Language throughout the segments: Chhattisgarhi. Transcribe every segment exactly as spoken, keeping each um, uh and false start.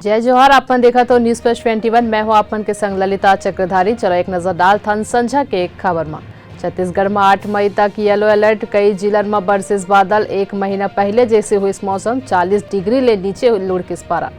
जय जोहार, आप मन देखत हो News Flash twenty one, मैं हूं आप मन के संग ललिता चक्रधारी। चलो एक नजर डालथन संझा के खबर म। छत्तीसगढ़ म आठ मई तक yellow alert, कई जिलन म बरसिस बादल, एक महीना पहले जैसे हुइस मौसम, चालीस डिग्री ले नीचे लुढ़किस पारा।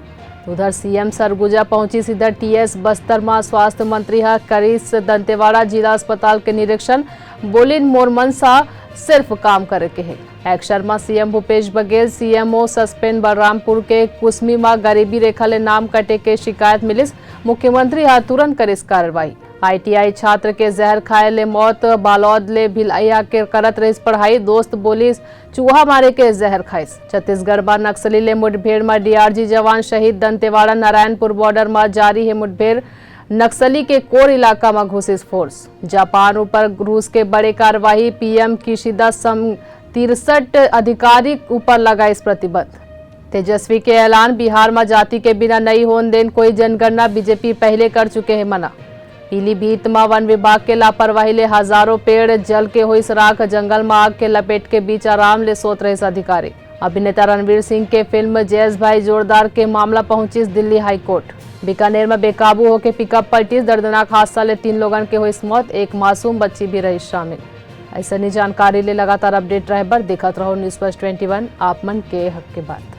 उधर सीएम सरगुजा पहुंचिस, इधर टीएस बस्तर म स्वास्थ्य मंत्री ह करिस दंतेवाड़ा जिला अस्पताल के निरीक्षण, बोलिन मोर मनसा सिर्फ काम करे के हे। एक्शन म CM Bhupesh Baghel, CMO suspend Balrampur के कुसमी म गरीबी रेखा ले नाम कटे के शिकायत मिलिस, मुख्यमंत्री ह तुरंत करिस कार्रवाई। आईटीआई छात्र के जहर खाए ले मौत, बालोद ले भिलाई आके करत रहिस पढ़ाई, दोस्त बोलिस चूहा मारे के जहर खाइस। छत्तीसगढ़ म नक्सली ले मुठभेड़ म डीआरजी जवान शहीद, दंतेवाड़ा नारायणपुर बॉर्डर म जारी हे मुठभेड़, नक्सली के कोर इलाका म घुसिस फोर्स। जापान ऊपर रूस के बड़े कार्रवाई, पीएम किशिदा सम तिरसठ अधिकारी ऊपर लगाइस प्रतिबंध। तेजस्वी के ऐलान, बिहार म जाति के बिना नई होन देन कोई जनगणना, बीजेपी पहले कर चुके हे मना। पीलीभीत म वन विभाग के लापरवाही ले हजारों पेड़ जल के होइस राख, जंगल म आग के लपेट के बीच आराम ले सोत रहिस अधिकारी। अभिनेता रणवीर सिंह के फिल्म जैज भाई जोरदार के मामला पहुंचिस दिल्ली हाई कोर्ट। बीकानेर म बेकाबू होके पिकअप पलटिस, दर्दनाक हादसा ले तीन लोगन के होइस मौत, एक मासूम बच्ची भी रहिस शामिल। अइसने जानकारी ले लगातार अपडेट रहे बर देखत रहो News Flash twenty one, आप मन के हक के बात।